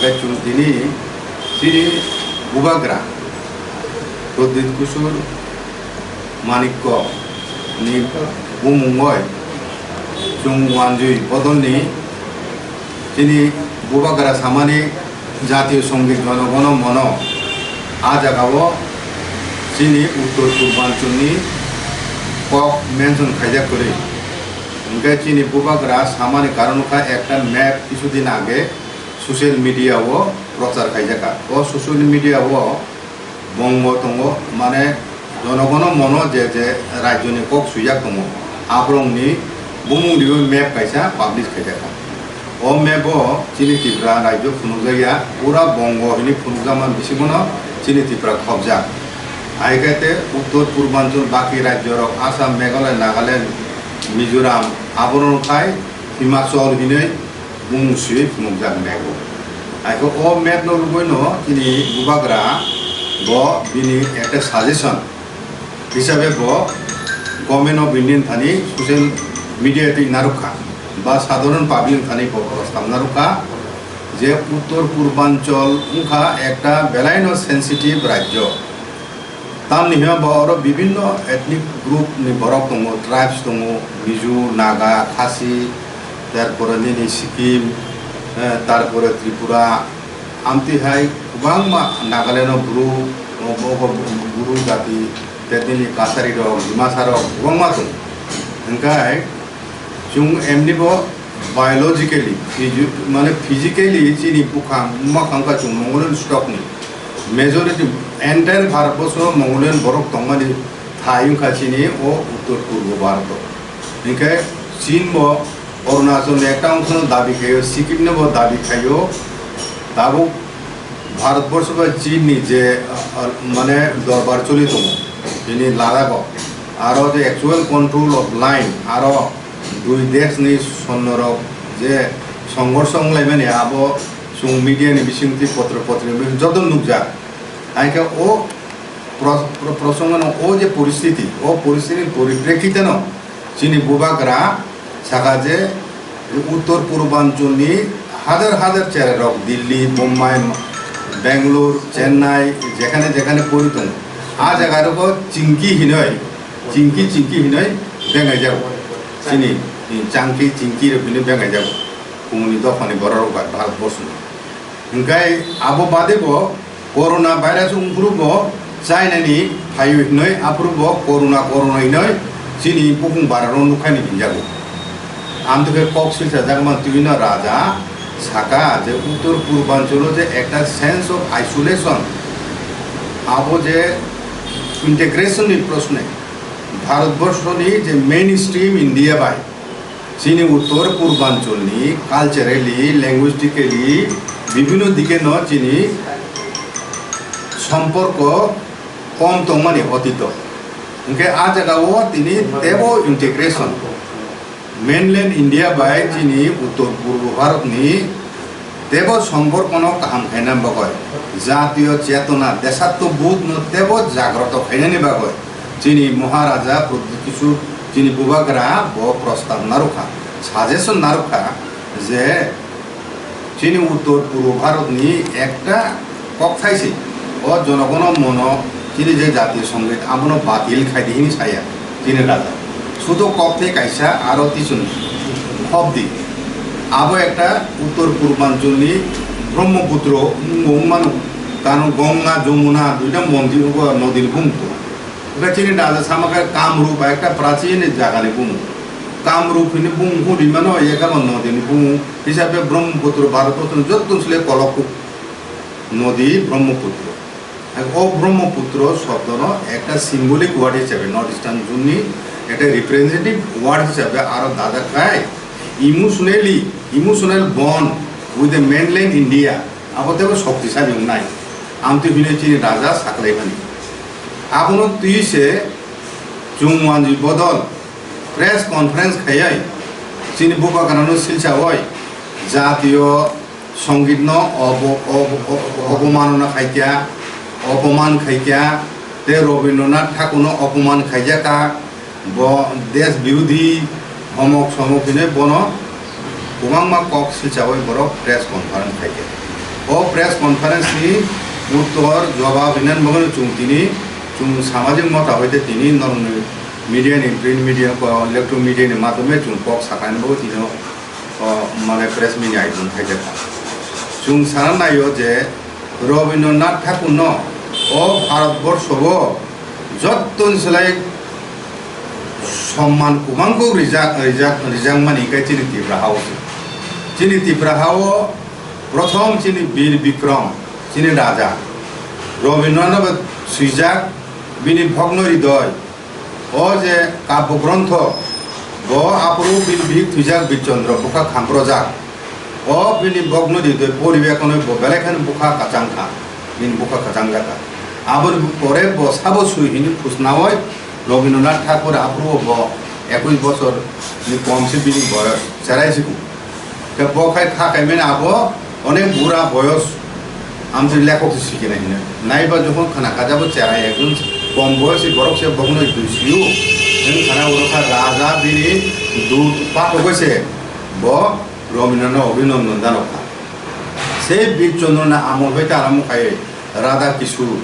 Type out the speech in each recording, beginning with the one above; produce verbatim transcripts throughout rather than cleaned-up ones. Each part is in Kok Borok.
Chwng tini chini bubagra Pradyut Kishore Manikya ni bumungoi chwng wanjwi bodolni chini bubagra samani Jatiyo Songit Jono Gono Mono, a jagao chini Uttor Purbanchal ni kok mention khaijak kwrwi. Hwnkhe chini bubagra samani karon kha ekta map kisu din age social media o prochar khaijak kha. O social media o Bongo tongo, mane jonogono mono je je rajyoni kok swijak tongo, aborokni bumungnibo map kaisa publish khaijak kha. O map o chini Tripura rajyo phunukjakya, pura Bongo hinwi phunukjakma bisingono chini Tripura khopjak. Hai khe te Uttor Purbanchal baki rajyorok Assam, Meghalaya, Nagaland, Mizoram, aborok khai Himachal hinwi bumung swiwi phunukjak map o. Hai khe o map no rwgwino chini bubagra bo bini ekta suggestion hisabe bo Government of India ni thani social media twi narwkha ba sadharon public ni thani bo prostab narwkha je Uttor Purbanchal wngkha ekta belaino sensitive rajyo. Tamni hwnba oro bibinno ethnic group ni borok tongo, tribes tongo, Mizo, Naga, Khasi, tarpore nini Sikkim, eh, tarpore Tripura, amtwi hai kwbangma Nagaland o Bru, o, o, o, Bru jati, tei nini Kachari rok, Dimasa rok kwbangma tongo. Hwnkhe chwng emni bo biologically, physi-, mane physically chini bukhang wngma kha wngkha chwng Mongolian stock ni. Majority, entire Bharat borso Mongolian borok tongmani thai wngkha chini o uttor purbo Bharat o. Hinkhe Chin bo Arunachal ni ekta ongkho no dabi khaio, Sikkim no bo dabi khaio. Tabuk Bharat borso bai Chin ni je, ah, ah, mane dorbar choli tongo, bini Ladakh o. Aro je actual control of line, aro dui desh ni sonno rok je songhorsho wnglaimani abo chwng media ni bisingtwi potro potri joto nukjak. Hai khe o pro-, pro-, prosongo no o je poristiti, o poristiti ni poriprekhite no chini bubagra saka je uttor purbanchal ni hajar hajar cherai rok Delhi, Mumbai, Bangalore, Chennai jekhane jekhane pori tongo. A jaga rogo chingki hinoi, chingki chingki hinoi bengai jago. Chini changki chingki rok hinoi bengai jago. Kumuni dophani borok rok bai Bharat borso ni. Hingkai abo bade bo corona virus wngphuru bo China ni phaio hinoi aphuru bo corona corona hinoi chini bukung bara rok nukhaini hinjago. Amtwkhe kok silsa jakma twi no raja saka je uttor purbanchalo je ekta sense of isolation abo je integration ni prosne Bharat borso ni je mainstream India bai Chini uttor purbanchal ni culturally, linguistically bibhinno dike no chini somporko kom tongmani otito. Hinkhe a jaga o tini tebo integration. Mainland India bai chini uttor purbo Bharat ni tebo somporko no kaham khaina bagwi jatiyo chetona, deshattobod no tebo jagroto khainani bagwi chini Maharaja Pradyut Kishore chini bubagra bo prostab narwkha, suggestion narwkha je chini uttor purbo Bharat ni ekta kokthai se o jonogono mono chini je jatiyo songit abono batil khaidi hini saya chini raja. Sudo kokthai kaisa aro tisun hobdi. Abo ekta uttor purbanchal ni Brahmaputro wngmano, karon Ganga, Jamuna duita mondi, nodi ni bumung. Hwnkhe chini raja sama khe Kamrup bai ekta prachin jagani bumung. Kamrup hwnwi bumung hwnwi mano, yekama nodi ni bumung hisabe Brahmaputro Bharat borso ni joto sle kolok nodi Brahmaputro. O Brahmaputro shobdono ekta symbolic word hisabe North Eastern zone ni ekta representative word hisabe aro dajak khai emotionally, emotional bond with the mainland India. Abo teibo shoktisali wngnai. Amtwi hwnwi chini raja saklaimani. Abono twi se chwng wanjwi bodol press conference khaiwi chini bubagrano silsawi jatiyo songitno obo-, obo-, obo-, obomanona khaikha, opoman khaikha, tei Rabindranath Thakurno opoman khaijakha. Bo desh birodhi, homok somok hinwi bono kwbangma kok silsawi borok press conference khaikha. O press conference ni uttor jobab hinani bagwi chwng tini chwng samajik mota hoite tini norokni media ni, print media, electronic media ni madhyome chwng kok sakani bagwi tini o, o, mane press meet ni ayojon khaijak kha. Chwng sana naio je Rabindranath Thakur no o Bharat borsho o jottoni slai somman kwbang kuk rijak, rijak, rijakmani khe chini Tipra ha o se. Chini Tipra ha o prothom chini Bir Bikram, chini raja Rabindranath no bo swijak, bini bhogno hridoi. O je kabya grontho, bo aphuru bini bihik thwijak Birchandra bwkha khamprojak. O bini bhogno hridoi poribe kono bo belai kheno bwkha kwchang kha, bini bwkha kwchang jak kha. Aboni pore bo sabo swi hwnwi khusnaui Rabindranath Thakur aphuru bo ekwis bosor ni kom se bini boyos, cherai siku. Khe bo khai kha kaimani abo onek bura boyos amtwi lekhok se sikina hino. Naiba jokhon khana kha jabo cherai ekjon kom boyosi borok se bokno dui siyo. Wng khana oro kha raja bini dut pathogoi se bo Rabindranath no abhinandan janok kha. Se Birchandra ni amol bai ta arambo khai Radha Kishore.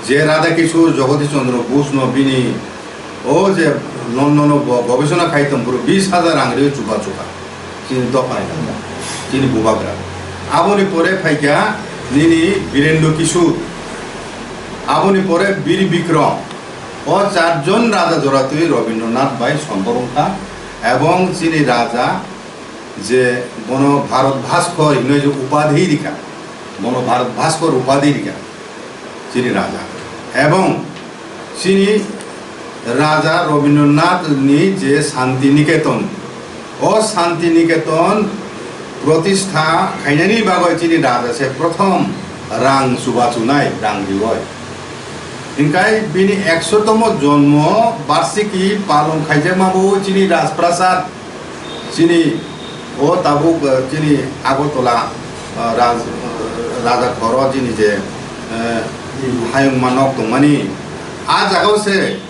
Je Radha Kishore Jagadish Chandra Bose no bini o je London o bo gobesona khai tong phuru bis hajar rang rwi chuba chuka. Chini dophani rang, chini bubagra. Aboni pore phaikha nini Birendra Kishore. Aboni pore Bir Bikram. O charjon raja joratwi Rabindranath bai sombor wngkha ebong chini raja je bono Bharat Bhaskor hinwi je upadhi rikha, bono Bharat Bhaskor upadhi rikha chini raja. Ebong chini raja Rabindranath ni je Shanti Niketan, o Shanti Niketan protistha khainani bagwi chini raja se prothom rang chuba chunai, rang rioi. Hinkhe bini eksotomo jonmo barsiki palon khaijakma bo chini Rajprasad. Chini o tabuk, eh, chini Agartala, eh, Raj-, eh, Raja Khoro chini je, eh, hayungma nok tongmani, a jagao se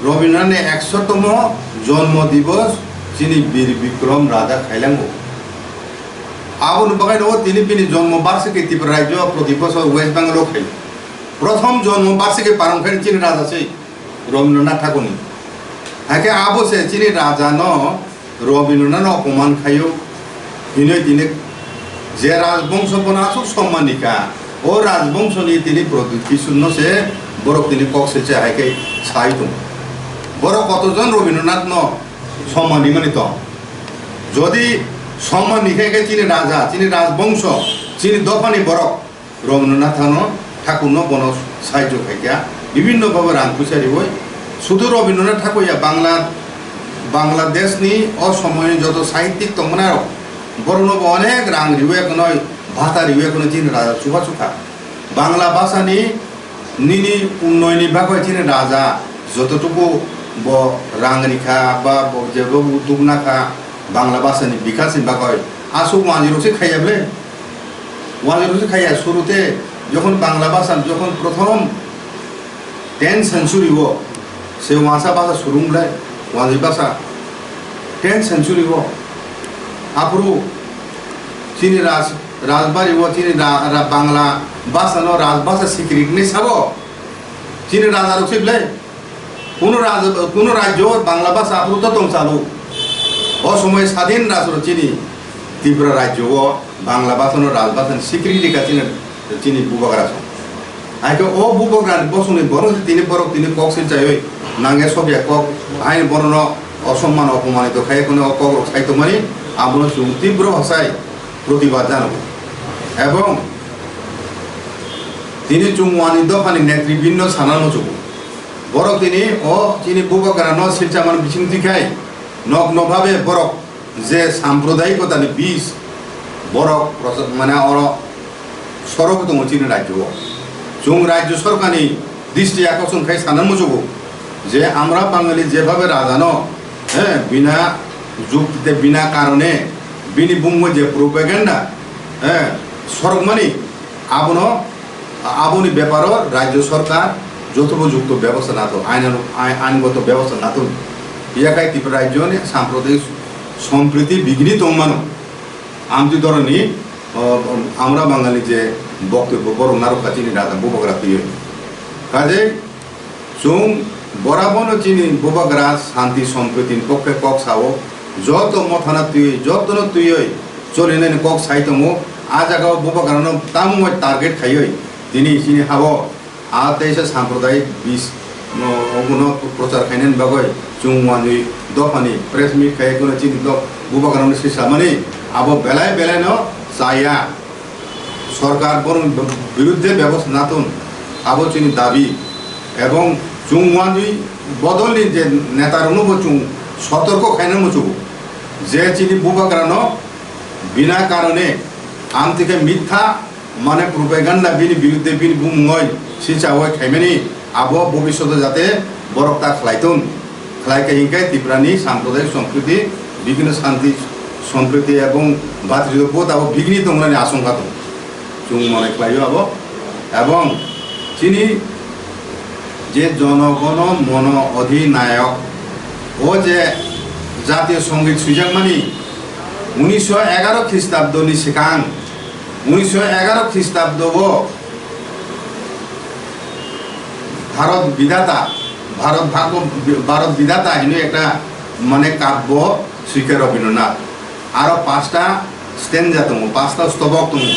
Rabindranath ni eksotomo jonmo divos chini Bir Bikram Raja khailango. Aboni bagwi no tini bini jonmo barsiki Tripura rajyo proti bosor West Bengal o khaio. Prothom jonmo barsiki palon khaini chini raja se Rabindranath Thakurni. Hakhe abo se chini raja no Rabindranath no opoman khaio. Hinoi tini je rajbongso bono aswk somman rikha, o rajbongso ni tini Pradyut Kishore no se borok tini kok se se hai khe sai tongo. Borok kotojon Rabindranath no somman rimani tong? Jodi somman rikha khe chini raja, chini rajbongso, chini dophani borok Rabindranath no, Thakur no bono sahajyo khaikha, bibhinno bhabe rang puisa riwi. Sudu Rabindranath Thakur ya Bangla, Bangladesh ni o somoy ni joto sahittik tongmani rok, borok no bo onek rang riwi ekhonoi, bhata riwi ekhonoi chini raja chuba chukha. Bangla bhasha ni nini unnoyoni bagwi chini raja jototuku bo rang rikha ba bo jebo uddog nakha Bangla bhasha ni bikas ni bagwi, aswk wanjwi rok se khaiya ble. Wanjwi rok se khaiya, surute jokhon Bangla bhasha jokhon prothom ten century o se wansa bhasha surung ble, wanjwi bhasha ten century o aphuru chini raj-, rajbari o chini ra-, ra-, Bangla bhasha no rajbhasha sikiri hinwi sabo chini raja rok se ble. Kuno raj-, kuno rajyo Bangla bhasha aphuru to tong chalo. O somoy sadin rajro chini Tripura rajyo o Bangla bhasha no rajbhasha ni sikiri rikha chini, chini bubagra song. Hai khe o bubagra ni bosong ni borok se tini borok tini kok se chayoi nangya sokya kok, hai bono no osomman opomanito khai kono o kok rok sai tongmani, abono chwng tibro hasai protibad jano. Ebong tini chwng wani dopha ni netribinno sana muchugo. Borok tini o chini bubagra no silcha man bising twi khai nok nok bhabe borok je sampradayikota ni bis borok rojak mane oro sorok tongo chini rajyo o. Chwng rajyo sorkar ni dristi akosong khai sana muchugo je amra Bangali jebhabe raja no, he, bina jukti te bina karone bini bungbo je propaganda, he, sorok mani abono Aboni beparo rajyo sorkar joto bo jukto bebosta nato, ain-, ain-, aingoto bebosta nato. Yakai Tripura rajyoni sampradayik sompriti bigini tongmano. Amtwi doroni O, আমরা বাঙালি যে বক্তব্য, বড় নারক কাছে নি রাজা বুবাগ্রা তুই। কাজে চুং বরাবরও চিনি বুবাগ্রা শান্তি সম্প্রীতির পক্ষে কক সাও, যত মথানা তুই, যতন তুই, চলে নেন কক সাইতমো, আ জায়গাও বুবাগ্রানো তামুময় টার্গেট খাইই, তিনি চিনি হাবো, a teisa sampradayik bis no, obono prochar khainani bagwi chwng wanwi dophani press meet khai kono chini dok bubagrano sisa mani abo belai belai no chaya. Sorkar borok birudde bebosta natun abo chini dabi ebong chwng wanwi bodolni je neta rokno bo chwng sotorko khaina muchugo je chini bubagrano bina karone amtike mitha mane propaganda bini birudde bini bumungoi sichawi khaimani abo bobishoto jate borok ta khlaitung khlai khe hinkhe Tiprani sampradayik sompriti bigini santi sompriti ebong bhatridobot abo bigini tongnani asongkha tong chwng mone khlaio abo ebong chini je jonogono mono odhinayok o je jatiyo songit swijakmani unisho egaro khristadoni swkang unisho egaro khristadwo Bharat Bidhata, Bharat Bhagwat, Bharat Bidhata hinwi ekta mane kabbo swikha Rabindranath. Aro pasta stanza tongo, pasta stobok tongo.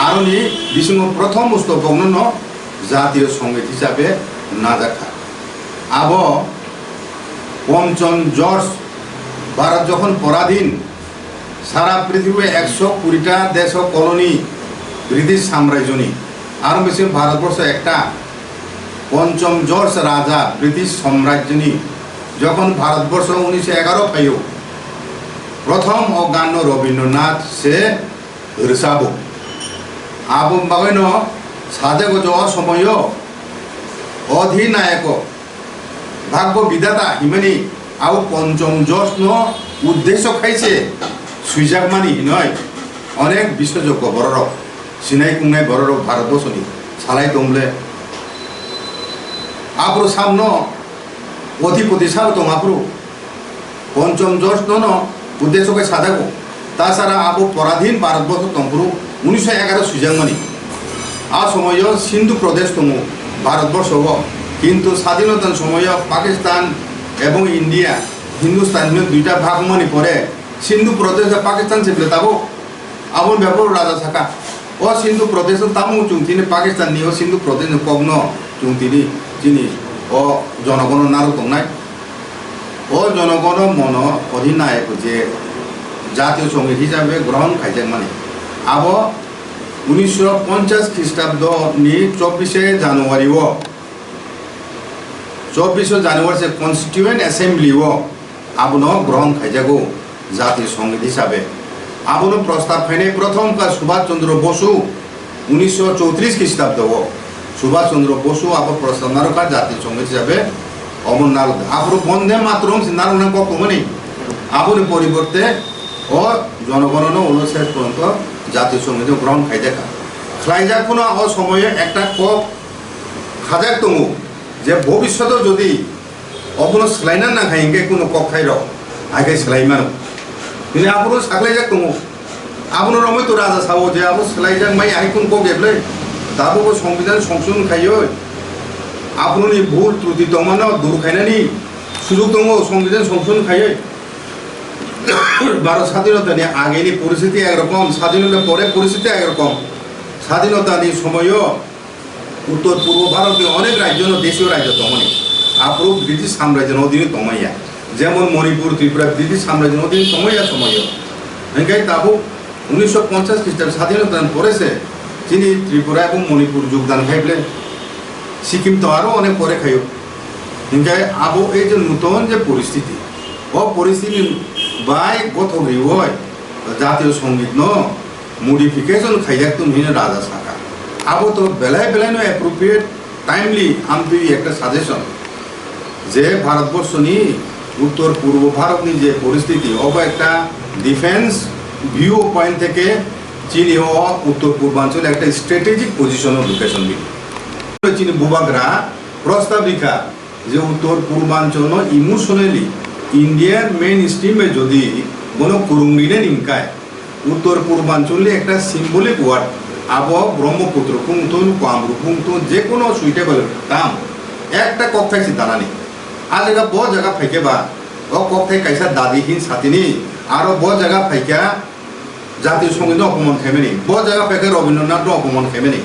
Aroni bisingo prothom stobokno no jatiyo songit hisabe najakha. Abo Ponchom George Bharat jokhon poradhin Sara prithibi ekso kurita deso koloni British samrajyoni, aro bisingo Bharatborsho ekta. Ponchom George raja British samrajyoni jokhon Bharatborsho unisho egaro phaio, prothom o ganno Rabindranath se rwchabo. Abo bagwino sajagw je o somoio odhinayoko Bhaggo Bidhata himani abo Ponchom George no uddesho khaise swijakmani hinoi onek biswajoggo bororok, sinai kungnai bororok Bharatborsoni salai tongle. Aphuru samno koti koti sabo tong aphuru Ponchom George no no uddesho khai sajago. Tasara abo poradhin Bharatborsho tongphuru unisho egaro swijakmani. A somoyo Sindhu Pradesh tongo Bharatborsho o, kintu sadhinotani somoyo Pakistan ebong India, Hindustan hino duita bhag wngmani pore Sindhu Pradesh bai Pakistan se bwle tabuk. Aboni bebak raja saka, o Sindhu Pradesh no tamo chwng tini Pakistan ni o Sindhu Pradesh ni kok no chwng tini chini o jonogono narwk tongnai. O jonogono mono odhinayok je jatiyo songit hisabe grohon khaijakmani. Abo unisho ponchas Khristabdo ni chobbish January o, chobbish January se Constituent Assembly o abono grohon khaijago jatiyo songit hisabe. Abono prostab khainai prothom kha Subhash Chandra Bosu, unisho choutrish Khristabdo o Subhash Chandra Bosu abo prostab narwkha jatiyo songit hisabe omo narwkha. Aphuru Bonde Mataram se narwkna kok tongmani. Aboni poriborte o jonogonono ulo ses poronto jatiyo songit grohon khaijakha. Khlaijak phano o somoyo ekta kok khajak tongo je bobishoto jodi obono swlaina nang hai hinkhe kuno kok khairok, hai khe swlai mano. Bini aphuru saklaijak tongo. Abono romwi to raja sao je abo swlaijak mai hai kun kok eblai. Tabukbo Songbidan songson khaioi. Aphuruni bhul truti tongmano dur khainani sujuk tongo Songbidan songson khaioi. Bharat sadhinotani ageni poristiti ekrokom, sadhinota pore poristiti ekrokom. Sadhinotani somoyo Uttor Purbo Bharotni onek rajyono deshiyo rajyo tongmani. Aphuru British samrajyoni odhine tongmaya. Jemon Manipur, Tripura British samrajyoni odhine tongmaya somoyo. Hinkhe tabuk unisho ponchas Khristan sadhinotani pore se chini Tripura ebong Manipur jogdan khai bwle. Sikkim to aro onek pore khaio. Hinkhe abo ei je nuton je poristiti, o poristiti bai gothok riwoi jatiyo songit no modification khaijak tong hino raja saka. Abo to belai belai no appropriate, timely, amtwi ekta suggestion je Bharatborsoni uttor purbo Bharotni je poristiti, obo ekta defense view point theke chini o uttor purbanchal ekta strategic position o location bini. Chini bubagra prostab rikha je uttor purbanchal no emotionally Indian mainstream bai jodi bono kwrwng rinani hwnkhe Uttor Purbanchal ni ekta symbolic word, abo Brahmaputra pungto, Kamrup pungto, je kono suitable term, ekta kokthai si danani. A jaga bo jaga phaikhe ba, o kokthai kaisa dadi hin satini, aro bo jaga phaikha Jatiyo Songit no opomon khaimani, bo jaga phaikha Rabindranath no opomon khaimani.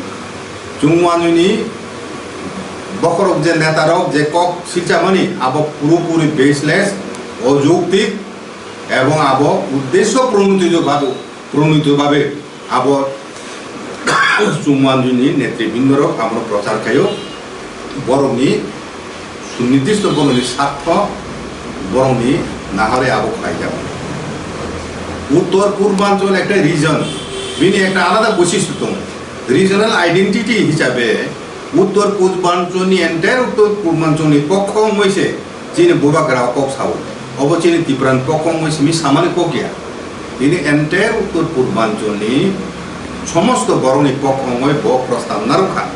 Chwng manjuni bokhorok je netarok je kok silchamani, abo purapuri baseless, ojuktik, ebong abo uddesho pronotito babe, pronotito babe abo chwng manjuni netribindorok abono prochar khaio, borokni sunirdisto borokni sartho borokni nahare abo khlaijak. Uttor Purbanchal ekta region, bini ekta alada boisistho tongo. Regional identity hisabe Uttor Purbanchal ni, entire Uttor Purbanchal ni pokho wngwi se chini bubagra kok sao. Obo chini Tipra ni pokho wngwi simi samani kok ya. Bini entire Uttor Purbanchal ni somosto borok ni pokho wngwi bo prostab narwkha.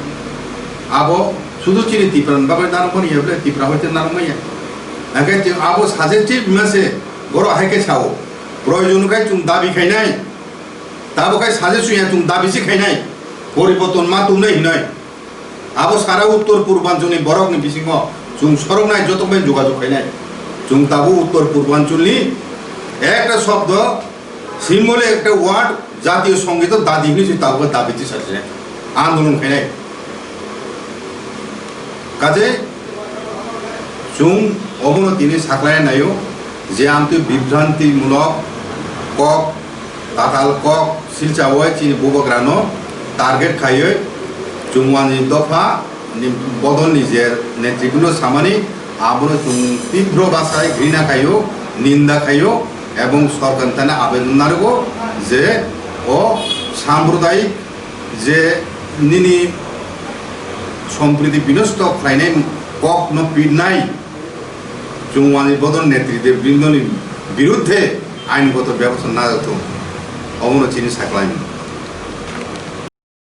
Abo sudu chini Tipra ni bagwi narwkmani ya ble, Tipra hoite narwkmaya. Hake abo saje chief ma se borok hai khe sao. Proyojon khai chwng dabi khainai. Tabo khai saje suya chwng dabi si khainai. Poriborton ma tumnai hinai. Abo sara Uttor Purbanchal ni borok ni bisingo chwng soroknai, joto bai jogajog khainai. Chwng tabuk Uttor Purbanchal ni ekta shobdo, symbolic ekta word, Jatiyo Songito dadi hinwi se tabuk dabi tisa se andolon khainai. Kaje chwng obono tini saklai naio je amtwi bibranti mulok kok, tatal kok silchawai chini bubagrano target khaiwi chwng wani dopha ni bodol ni je netribino samani abono chwng tibro basai grina khaio, ninda khaio ebong sorkar thani abedon narwgo je o sampradayik je nini sompriti binosto khlainai kokno pirnai chwng wani bodol netribindoni birudde aingoto bebosta najathung, obono chini saklaimung.